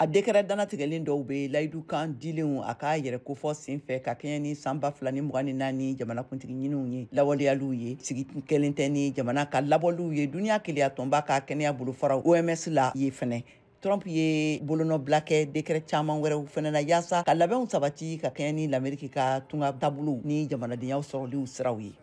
A décret dannatigɛlen dɔw bɛ layidu kan dilenw a ka yɛrɛ kofɔ senfɛ ka kɛɲɛ ni san 2024 jamanakuntigi ɲiniw ye, lawaleyaliw ye sigi kelen tɛ ni jamana ka labɔliw ye duniya kelenya tɔnba ka kɛnɛya bolofaraw OMS la ye fɛnɛ. Trump ye bolonɔbila kɛ décret caman wɛrɛw fɛnɛ na yaasa ka labɛnw sabati ka kɛɲɛ ni Lameriki ka tunga taabolow ni jamanadenyaw sɔrɔliw siraw ye.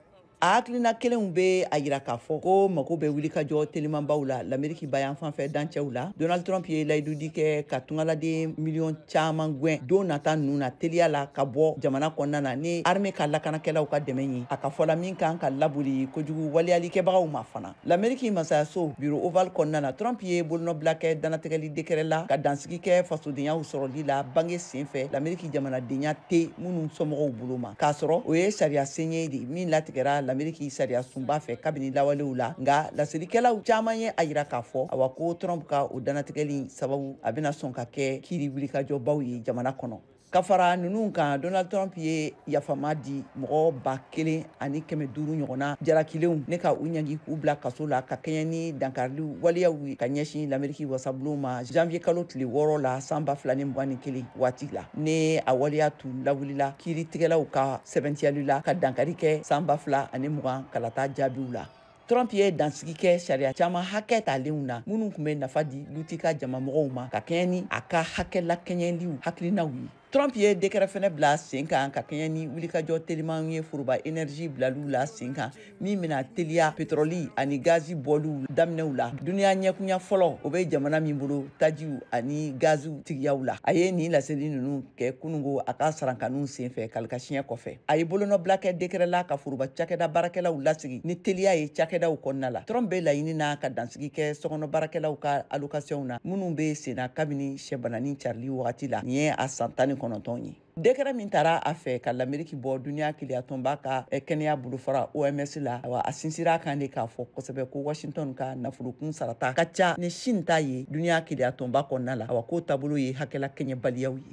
A hakilina kelenw bɛ a yira k'a fɔ ko mako bɛ wulikajɔ telimanbaw la Lameriki bayan fanfɛ dancɛw la. Donald Trump ye layidudi kɛ ka tungaladen miliyɔn caman gwɛn don nata ninnu na teliya la ka bɔ jamana kɔnɔna na ni armée ka lakanakɛlaw ka dɛmɛ ye, a ka fɔ la min kan ka laboli kojugu waleyalikɛbagaw ma fana. Lameriki masayaso bureau ovale kɔnɔna na, Trump ye bolonɔbila kɛ dannatigɛli décret la ka dansigi kɛ fasodenyaw sɔrɔli la bange senfɛ Lameriki jamanadenya tɛ minnu somɔgɔw bolo ma, k'a sɔrɔ o ye sariya sen ye de min latigɛra Lameriki sariya sunba fɛ kabini lawalew la. Nka laselikɛlaw caman ye a yira k'a fɔ awa ko Trump ka o dannatigɛli sababu a bɛna sɔn ka kɛ kiiri wulikajɔbaw ye jamana kɔnɔ. Ka fara ninnu kan, Donald Trump ye yafama di mɔgɔ 1500 ɲɔgɔnna jalakilenw ne ka u ɲangi k'u bila kaso la ka kɛɲɛ ni dankariliw waleyaw ye ka ɲɛsin Lameriki wasabulon ma janvier kalo tile 6 la san 2021 waati la, ne a waleya tun lawulila kiiritigɛlaw ka sɛbɛntiyali la ka dankari kɛ san 2020 kalata jaabiw la. Trump ye dansigi kɛ sariya caman hakɛ talenw na minnu tun bɛ nafa di luti ka jamamɔgɔw ma ka kɛɲɛ ni a ka hakɛ lakɛɲɛliw hakilinaw ye. Trump ye décret fɛnɛ bila sen kan ka kɛɲɛ ni wulikajɔ teliman ye foroba énergie bilaliw la sen kan min bɛna teliya pétrole ani gazi bɔliw daminɛw la duniya ɲɛkunya fɔlɔ o bɛ jamana min bolo tajiw ani gaziw tigiyaw la. A ye nin laseli ninnu kɛ kunungo a ka sarankaniw senfɛ kalikasiɲɛ kɔfɛ. A ye bolonɔbila kɛ décret la ka foroba cakɛda baarakɛlaw lasigi ni teliya ye cakɛdaw kɔnɔna la. Trump bɛ laɲini na ka dansigi kɛ sokɔnɔ baarakɛlaw ka allocation na minnu bɛ senna kabini sɛbananin carili wagati la. Nin ye a san 19 ye. Décret min taara a fɛ ka Lameriki bɔ duniya keleyatɔnba ka kɛnɛya bolofara OMS la, awa a sinsira kan de k'a fɔ kosɛbɛ ko Washington ka nafolokun sarata ka ca ni Chine ta ye duniya keleyatɔnba kɔnɔna la, awa k'o taabolo ye hakɛla kɛɲɛbaliyaw ye.